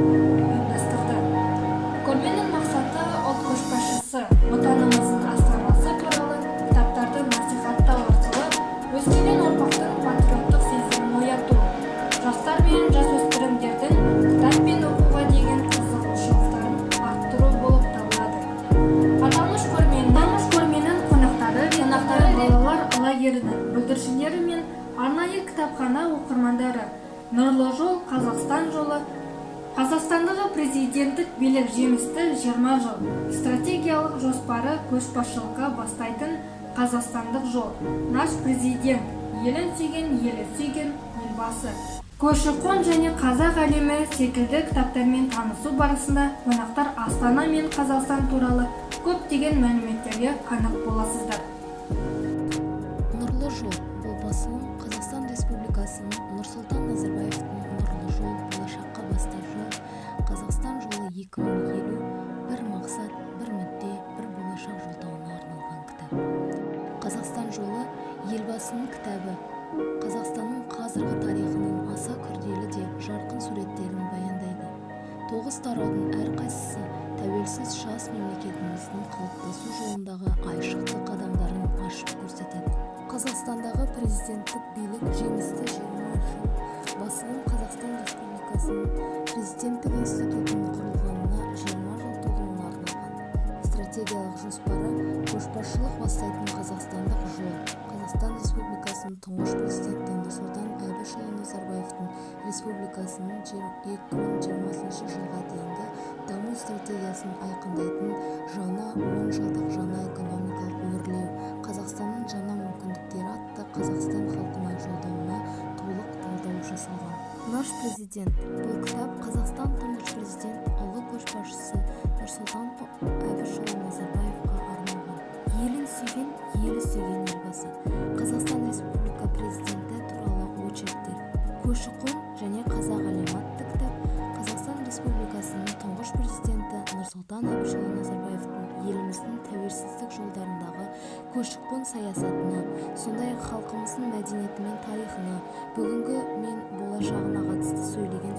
Ұйымдастырды. Көрменің мақсаты ұлт көшбасшысы, отанымыздың астанасы туралы кітаптарды насихаттау арқылы өскелең ұрпақтың патриоттық сезімін ояту, жастар мен жасөспірімдердің кітап пен оқуға деген қызығушылықтарын арттыру болып табылады. Аталмыш көрменің қонақтары балалар лагерінің бүлдіршіндері мен арнайы кітапхана оқырмандары. «Нұрлы жол, Қазақстан жолы. Қазақстандағы президенттік билік жемісті 20 жыл. Стратегиялық жоспары, көшбасшылыққа бастайтын қазақстандық жол», «Наш президент. Елін сүйген, елі сүйген Елбасы», «Көші-қон және қазақ әлемі» секілді кітаптармен танысу барысында қонақтар Астана мен Қазақстан туралы көптеген мәліметтерге қанық боласыздар. «Нұрлы жол» – бұл басылым Қазақстан Республикасының Нұрсұлтан Назарбаевтың «Нұрлы жол – болашаққа бастар жол, Қазақстан жолы 2050, бір мақсат, бір мүдде, бір болашақ» жолдауына арналған кітап. «Қазақстан жолы» – Елбасының кітабы Қазақстанның қазіргі тарихының аса күрделі де жарқын суреттерін баяндайды. Тоғыз тараудың әрқайсысы тәуелсіз жас мемлекетіміздің қалыптасу жолындағы айшықты қадамдарын ашып көрсетеді. «Қазақстандағы президенттік билік жемісті 20 жыл» басылым Қазақстан Республикасының президенттік институтының құрылғанына 20 жыл толуына арналған. Стратегиялық жоспары, көшбасшылық бастайтын қазақстандық жол Қазақстан Республикасының тұңғыш президенті Нұрсұлтан Әбішұлы Назарбаевтың республикасының 2020 жылға дейінгі даму стратегиясын айқындайтын «Жаңа онжылдық: жаңа экономикалық өрлеу, Қазақстанның жаңа мүмкіндіктері» атты Қазақстан халқына Жолдауына толық талдау жасалған. «Наш президент» – бұл кітап Қазақстан тұңғыш президент, ұлы көшбасшысы Нұрсұлтан Әбішұлы Назарбаевқа арналған. Елін сүйген, елі сүйген Елбасы. Қазақстан Республика Президенті туралы очерктер, «Көші-қон және қазақ әлемі» атты кітап Қазақстан Республикасының тұңғыш президенті Нұрсұлтан Әбішұлы Назарбаевтың еліміздің тәуелсіздік жылдарындағы көші-қон саясатына, сондай-ақ халқымыздың мәдениеті мен тарихына, бүгінгі мен болашағына қатысты сөйлеген